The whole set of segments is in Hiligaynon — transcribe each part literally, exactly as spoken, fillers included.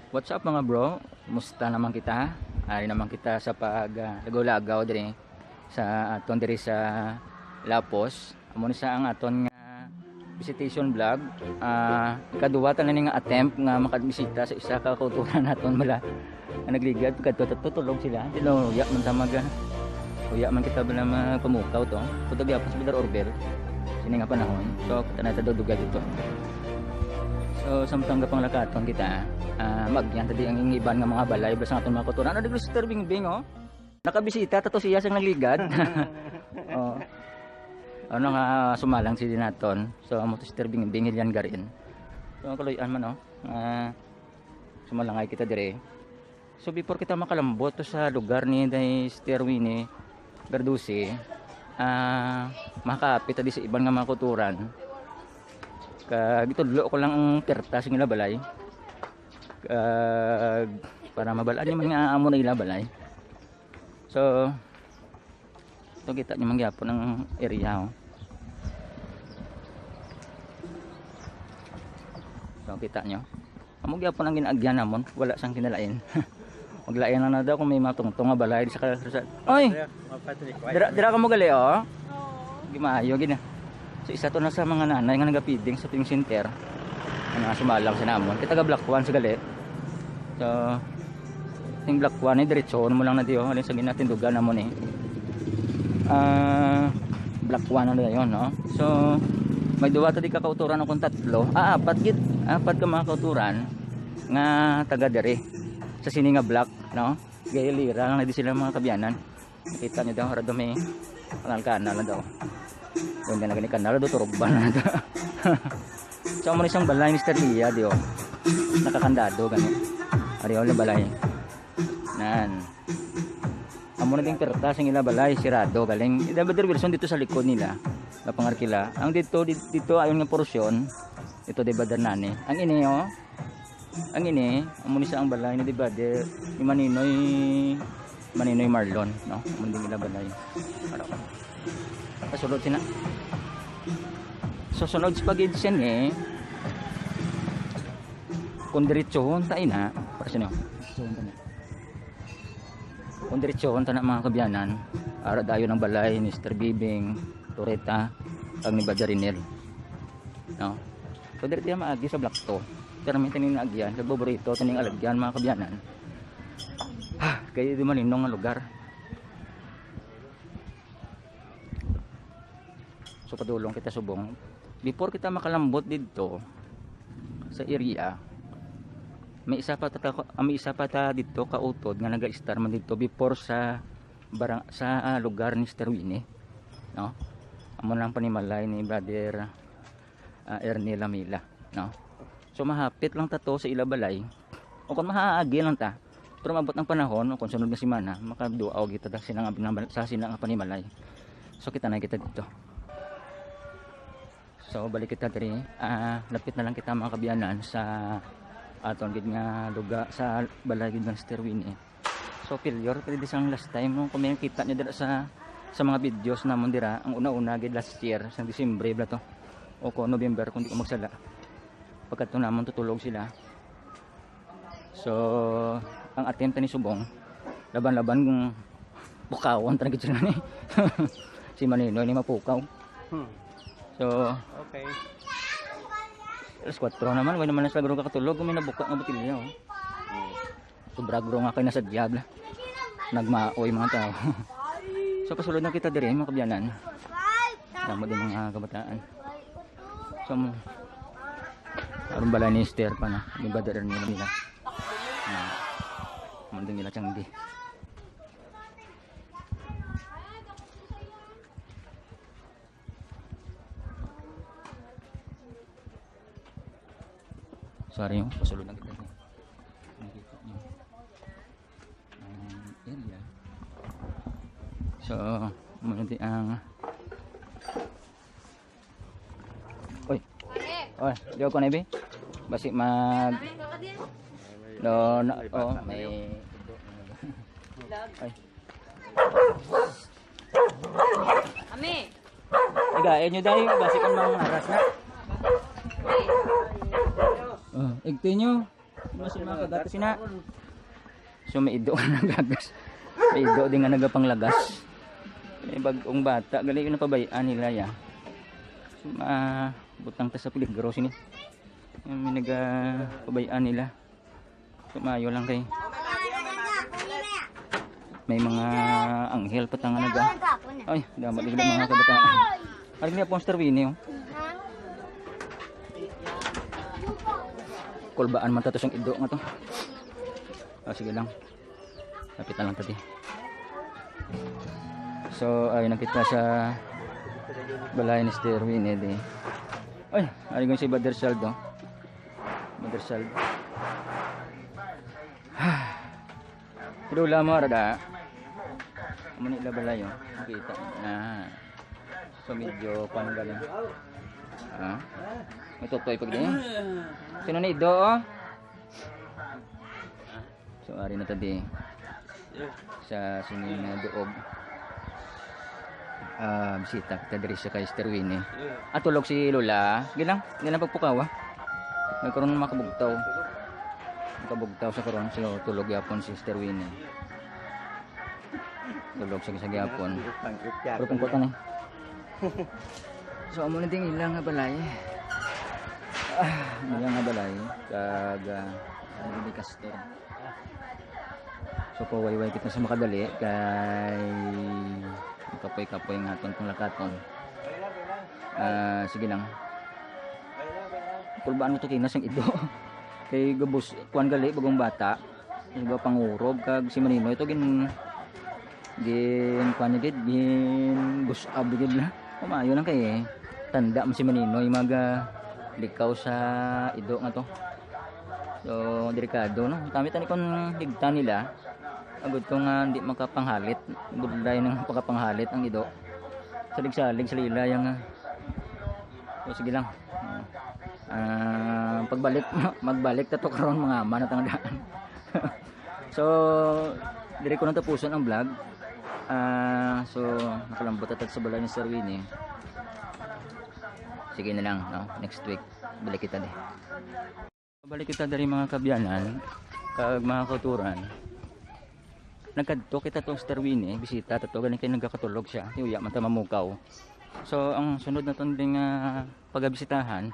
What's up, mga bro? Musta naman kita? Ari naman kita sa pag, ah, lagaw-lagaw diri sa aton diri sa Lapos. Amo ni sa ang aton nga visitation vlog. Ah, ikaduha ta na ni nga attempt nga makabisita sa isa ka kauturan naton bala. Ang nagligad kadto, tutulog sila. Dilo, uya man ta mag, ah, uya man kita bala magpamukaw to. Kutob gyapon si Brother Orbel. Sini nga panahon. So, kita na ta dugay dito. So, samtang gapanglakaton kita, ah, maagyan ta di ang iban nga mga balay, basta aton mga kauturan. Ano, di ko si Sir Bingbing, oh? Nakabisita ta to siya sa nagligad. Oh. Ano nga, sumalang si Dinaton. So, amo to si Sir Bingbing, Hilian Garin. So, ang kaluy-an man, oh. Ah, sumalangay kita dire. So, before kita makalambot to sa lugar ni Day Sister Winnie Gardusi, ah, makakapit ta di sa iban nga mga kauturan. Kag itudlo ko lang ang perta sa ila balay. Kag para mabalaan niyo man nga amo na ila balay. So, ito kita niyo man gyapon ang area, oh. So, kita niyo. Amo gyapon ang ginaagyan namon, wala sang kinalain. Maglain na, na daw kung may matungtong nga balay di sa ka-, sa, oy! Dira, mapatri ko. Dira, dira ka mo gali, oh. Gimaayo gina. So, isa to na sa mga nanay nga nagapiding sa ping center. Ang mga sumalang sa namon. Kita ga block one sa gali. So, ting block one ni diretso mo lang na diyo. Alin sa ginatindugan namon eh. Ah, block one na dayon, no? So, may duwa ta di ka kauturan o kung tatlo. Ah, apat gid. Apat ka mga kauturan nga taga diri sa sini nga block, no? Gayalira lang na di sila mga kabyanan. Kita niyo daw, harado may kanal-kanal na daw. Doon na gani kanal, do turugban na daw. So, amo ni isang balay, Mister Lia, di, oh. Nakakandado, gani. Ari, oh, balay. Nan. Amo na ding perta sa ila balay, sirado, galing. Ida Brother Wilson dito sa likod nila. Napangarkila. Ang dito, di-, dito, ayon nga porsyon, ito, di ba, Nani? Ang ini, oh. Ang ini, amo ni sa ang balay ni, di ba, di, ni Maninoy, Maninoy Marlon, no? Amo din ila balay. Ano? Kasulod sina. So, sunod sa pagid siya ni, kung diretsohon ta ina, para sino? Diretsohon ta na. Kung diretsohon ta na, mga kabyanan, ara dayon ang balay ni Mister Bibing, Toreta, kag ni Brother Rinel. No? So, diri diya maagi sa block two. Pero may taning naagyan, kag paborito, taning alagyan, mga kabyanan. Ah, kay di maninong nga lugar. So, padulong kita subong. Before kita makalambot didto sa area, may isa pa ta, may isa pa ta didto kautod nga naga-star man didto before sa barang-, sa, ah, lugar ni Mister Winnie, no? Amo lang panimalay ni Brother, ah, Ernie Lamila, no? So, mahapit lang ta to sa ila balay. O kung mahaagi lang ta, pero maabot ang panahon, o kung sunod nga semana, makaduaw kita ta sila nga binabal-, sa sila nga panimalay. So, kita na kita dito. So, balik kita diri. Ah, lapit na lang kita, mga kabyanan, sa aton gid nga lugar, sa balay gid ni Mister Winnie. So, failure, pero di sang last time, no? Kung may kita niyo dira sa, sa mga videos namon dira, ang una-una gid last year, sa Disyembre bala to. O ko November, kung di ko magsala. Pagkadto namon tutulog sila. So, ang attempt ni subong, laban-laban kung bukawon talaga sila ni. Si Maninoy ni mapukaw. Hmm. So, okay. Alas kwatro naman, way naman na sila guro kakatulog, kung may nabuka nga botilya, oh. Hmm. Sobra guro nga kay nasa dyabla. Nagmaoy mga tao. So, pasulod na kita diri, mga kabyanan. Damo din mga kabataan. So, mo, aron bala ni Esther pa na, ni Brother Ernie nila. Ah, manding nila tiyanggi. Sorry, oh, pasulod lang kita. Nakita niyo. Ang area. So, muna di ang, oy. Oy, di ako na, ibi. Basi mag, no, no, oh, may, ay. Ami. Higain nyo dahil basi kung mang aras na. Oh, igti nyo. Mas yung mga kagatas na. So, may ido nga naglagas. May ido din nga nagapanglagas. May bagong bata. Gali yung napabay-an nila, ya. So, ma-, butang ta sa peligro sini. Yung may nagapabay-an nila. So, maayo lang kay may mga anghel pa ta nga naga-, ay, dapat din mga kabataan. Ay, may poster Winnie, oh. Kulbaan man ta to sang ido nga to. Ah, sige lang. Kapitan lang tadi. So, ay, nakita sa balay ni Sterwin, eh, di. Ay, ari ko si Brother Saldo. Brother Saldo. Pero wala mo, rada. Amo ni ila balay, oh. Nakita na. So, medyo kuwan ba na? Ah? May tutoy pag din. Sino na ido, oh? So, ari na tabi sa sining, uh, duog. Ah, bisita kita diri sa kay Sterwin, eh. Ah, tulog si Lola. Sige lang, sige lang pagpukawa. Nagkaroon ng makabugtaw. Makabugtaw sa karon, so tulog yapon si Sterwin, eh. Tulog sa, sa gyapon. Pero kung kuta na, eh. So, amo na din ilang nga balay. Ah, ilang nga balay. Kag, ah, ano ni Castor. So, pawayway kita sa makadali kay kapoy-kapoy nga aton panglakaton. Ah, sige lang. Kulbaan ko to kinas ang ido. Kay gabos, kuwan gali, bagong bata. Iba pangurob kag si Maninoy to gin, gin, kuwan niya gid, gin gusab gid na. Kumayo lang kay tanda man si Maninoy mag, ah, likaw sa ido nga to. So, delikado, no? Kami tani kung higtan nila, agud ko nga hindi makapanghalit, budlay nang makapanghalit ang ido. Salig-salig sa lila yang, ah, so, sige lang. Ah, pagbalik, magbalik ta to karon, mga ama na tangdaan. So, diri ko natapuson ang vlog. Ah, so, nakalambot ta sa balay ni Sir Winnie. Sige na lang, no? Next week, balik kita di. Balik kita diri, mga kabyanan, kag mga kauturan. Nagkadto kita to, Sir Winnie, bisita ta to, gani kay nagakatulog siya. Uya man ta mamukaw. So, ang sunod naton ding, ah, pagabisitahan,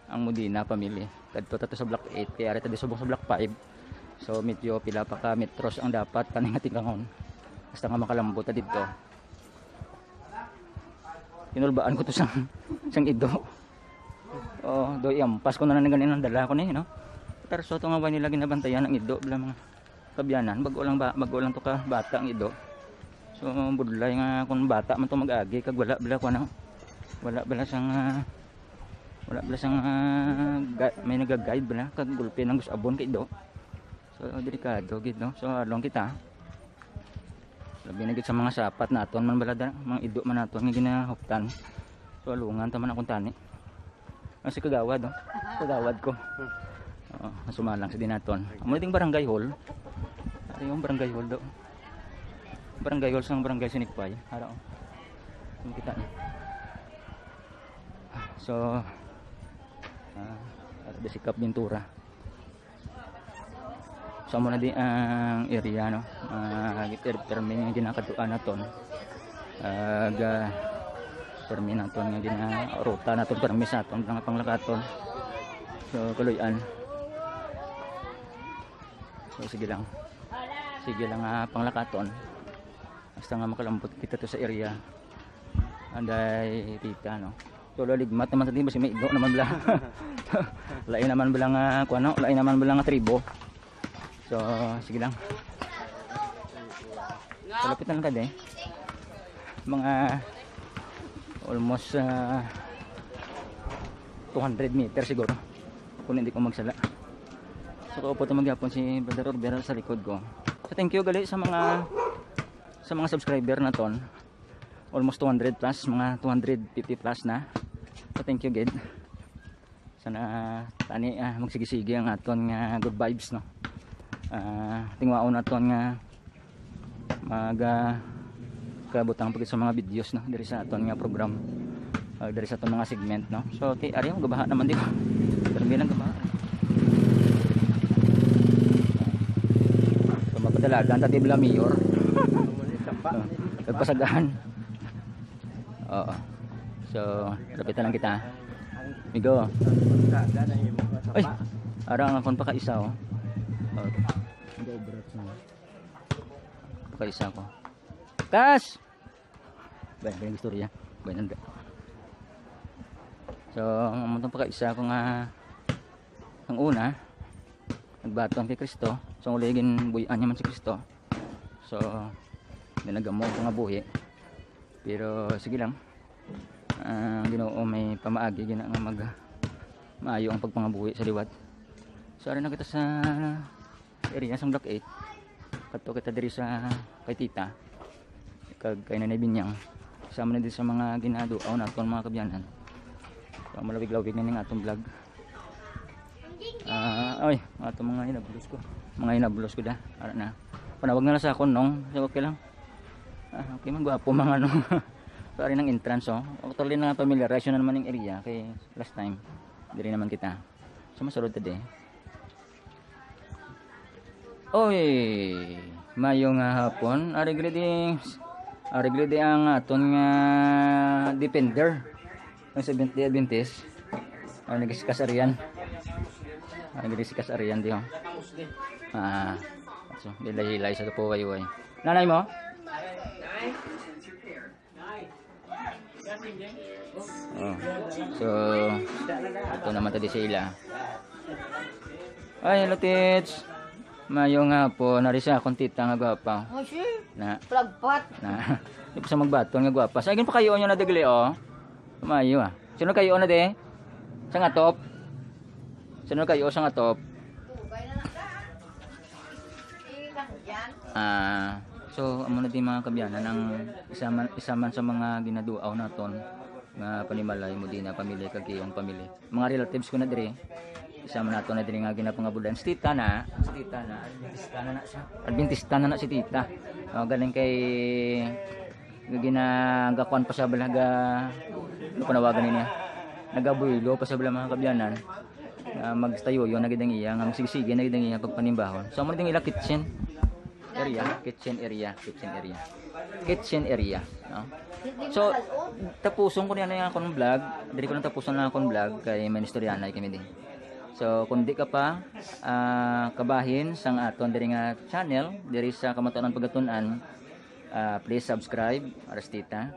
ang Modena family. Kadto ta to sa Block eight, kay ari ta di subong sa Block five. So, medyo pila pa ka metros ang dapat kaning atikangon. Basta nga makalambot ta didto. Kinulbaan ko to sang, sang ido. Oh, do iampas ko na lang ganin ang dala ko ni, no? Pero so, to nga way nila ginabantayan ang ido, bala mga kabyanan, bago lang ba, bago lang to ka bata ang ido. So, budlay nga kung bata man to mag-agi, kag wala bala ko, ano? Wala bala sang, ah, wala bala sang, ah, ga-, may naga-guide bala, kag gulpi nang gusabon ka ido. So, delikado gid, no? So, along kita. Labi na gid sa mga sapat naton man bala da, mga ido man naton nga ginahuptan. So, alungan ta man akong tani. Ang si Kagawad, no? Kagawad ko. Oo, nasumalang sa dinaton. Amo ding barangay hall. Ari yung barangay hall do. Barangay hall sang barangay Sinikpay. Ara, oh. Makita na. So, ah, ara di si Kap Ventura. So, amo na di ang area, no? Ah, per-, permi nga ginakatuan naton. Ah, ga-, permi naton nga gina-, ruta naton, permi sa aton nga panglakaton. So, kaluy-an. So, sige lang. Sige lang, ah, panglakaton. Basta nga makalambot kita to sa area. Anday tita, no? So, laligmat naman sa di, basi may igo naman bala. Lain naman bala nga, kuwan, no? Lain naman bala nga tribo. So, sige lang. Kalapit na lang ka, de. Mga almost, ah, two hundred meter siguro. Kung hindi ko magsala. So, kaupo to magyapon si Brother Orbera sa likod ko. So, thank you gali sa mga, sa mga subscriber naton. Almost two hundred plus, mga two hundred fifty plus na. So, thank you gid. Sana, ah, tani, ah, magsige-sige ang aton nga good vibes, no? Ah, tingwaon naton nga mag, ah, kabutang pa gid sa mga videos, no, diri sa aton nga program, ah, diri sa aton mga segment, no? So, ti-, ari, gabaha naman di ko. Pero bilang gabaha. Lagan, dati bala mayor. Nagpasagaan. Oo. So, lapitan lang kita. Migo. Ay! Ara ang akon pakaisa, oh. Oh. Pakaisa ko. Kas! Ba, ba yung istorya? Ba, nanda. So, ang among pakaisa ko nga, ang una, nagbaton kay Kristo. So, ang uli, ginbuy-an niya man si Kristo. So, ginagamo ko nga buhi. Pero, sige lang. Ang Ginoo may pamaagi gina nga mag maayo ang pagpangabuhi sa liwat. So, ari na kita sa area sang Block eight. Kadto kita diri sa kay Tita. Kag kay Nanay Binyang. Sama na din sa mga ginaduaw naton, mga kabyanan. So, malawig-lawig na ning atong vlog. Ah, ay, ato mga hinablos ko. Mga hinablos ko da. Ara na. Panawag na lang sa akon, nong. So, okay lang. Ah, okay man, gwapo mga ano. So, ari nang entrance, oh. Actually, na familiarize na naman yung area kay last time. Diri naman kita. So, masulod ta di. Oy, mayo nga hapon. Ari gid di, ari gid di ang aton nga defender. Ang Seventh-day Adventist. Ano nagsikas arian? Ano nagsikas arian di, oh? Ah, so, hilay-hilay sa tupo kayo, eh. Nanay mo? Oh. So, ato naman ta di sa ila. Ay, hello, Tits. Mayo nga po, nari sa akong tita nga gwapa. Oh, sure. Na, Plagpat. Na, di pa sa magbaton nga gwapa. Sa akin pa kayo nyo na digli, oh. Mayo, ah. Sino kayo na de? Sa ngatop? Sino kayo sa ngatop? Ah, so, amo na di, mga kabyanan, ang isa man, isa man sa mga ginaduaw naton nga panimalay mo di na pamilya kag iyang pamilya. Mga relatives ko na diri. Isa man nato na diri nga ginapangabulan. Si tita na, si tita na, Adventista na na siya. Adventista na na si tita. Oh, galing kay ginagakuan pa siya bala ga, ano panawagan niya? Nagabuelo pa siya bala, mga kabyanan. Ah, magstayoyo na gid ang iya, nga magsigisigi na gid ang iya pagpanimbahon. So, amo ding ila kitchen area, kitchen area, kitchen area. Kitchen area, no? So, tapuson ko niya na yung akong vlog. Diri ko lang tapuson lang akong vlog kay may istoryanay kami din. So, kung di ka pa ah, kabahin sang aton diri nga channel, diri sa Kamatuoran Pagatun-an, ah, please subscribe, Arastita.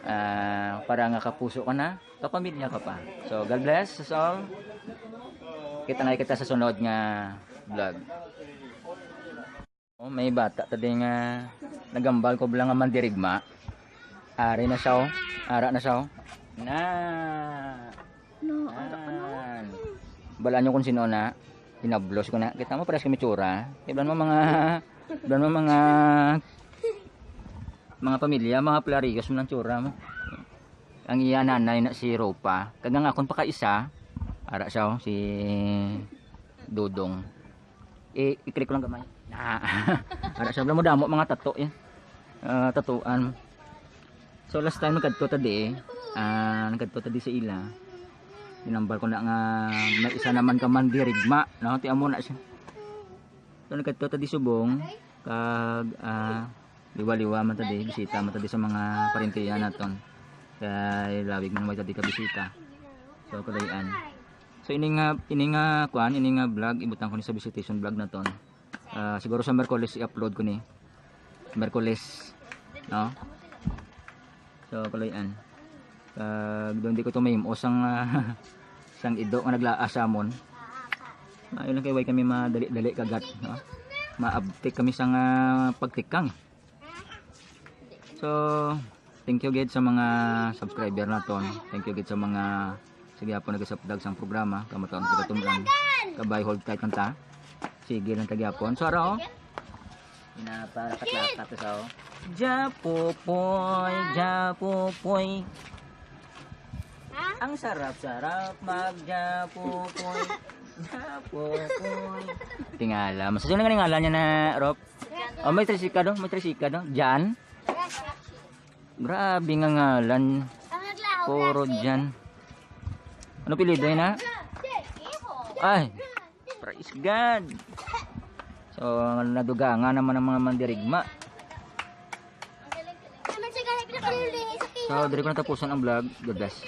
Ah, para nga kapuso ka na, kapamilya ka pa. So, God bless us all. Kita na kita sa sunod nga vlog. Oh, may bata ta di nga nagambal ko bala nga mandirigma. Ari na siya, oh. Ara na siya, oh. Na. No, ara pa, no. Yan. Balaan nyo kung sino na. Hinablos ko na. Kita mo, pares kami tsura. Iblan mo mga, iblan mo mga, mga pamilya, mga Plarios mo ng tsura mo. Ang iya nanay na si Ropa. Kag ang akon pa ka isa, ara siya, oh, si Dodong. I, i-click ko lang gamay. Na. Ara siya, wala mo damo mga tato yan. Ah, tatuan. So, last time nagkadto ta di, ah, nagkadto ta di sa ila. Ginambal ko na nga may isa naman ka mandirigma, no? Ti amo na siya. So, nagkadto ta di subong, kag, ah, liwa-liwa man ta di, bisita man ta di sa mga parintiya naton. Kay lawig man may ta di ka bisita. So, kalayan. So, ini nga, ini nga, kuan, ini nga vlog, ibutang ko ni sa visitation vlog naton. Ah, siguro sa Merkulis i-upload ko ni. Merkulis, no? So, kalayan. Kag doon di ko to mahimo sang, ah, sang ido nga naglaas sa amon. Maayo lang kay way kami madali-dali kagat, no? Maabtik kami sang, ah, pagtikang. So, thank you gid sa mga subscriber naton. Thank you gid sa mga, sige, apo nagasapdag sang programa, Kamatuoran Pagatun-an. Kabay, hold tight lang ta. Sige lang ta gyapon. So, ara, oh. Ina para katlata to sa, oh. Japopoy, Japopoy. Ang sarap-sarap mag Japopoy. Japopoy. Tingala. Masasino nga ngalan niya na, Rob? Oh, may trisika do, may trisika do. Jan? Grabe nga ngalan. Puro Jan. Ano apelyido na? Ay, praise God. So, nadugangan naman ang mga mandirigma. So, diri ko natapusan ang vlog. God bless.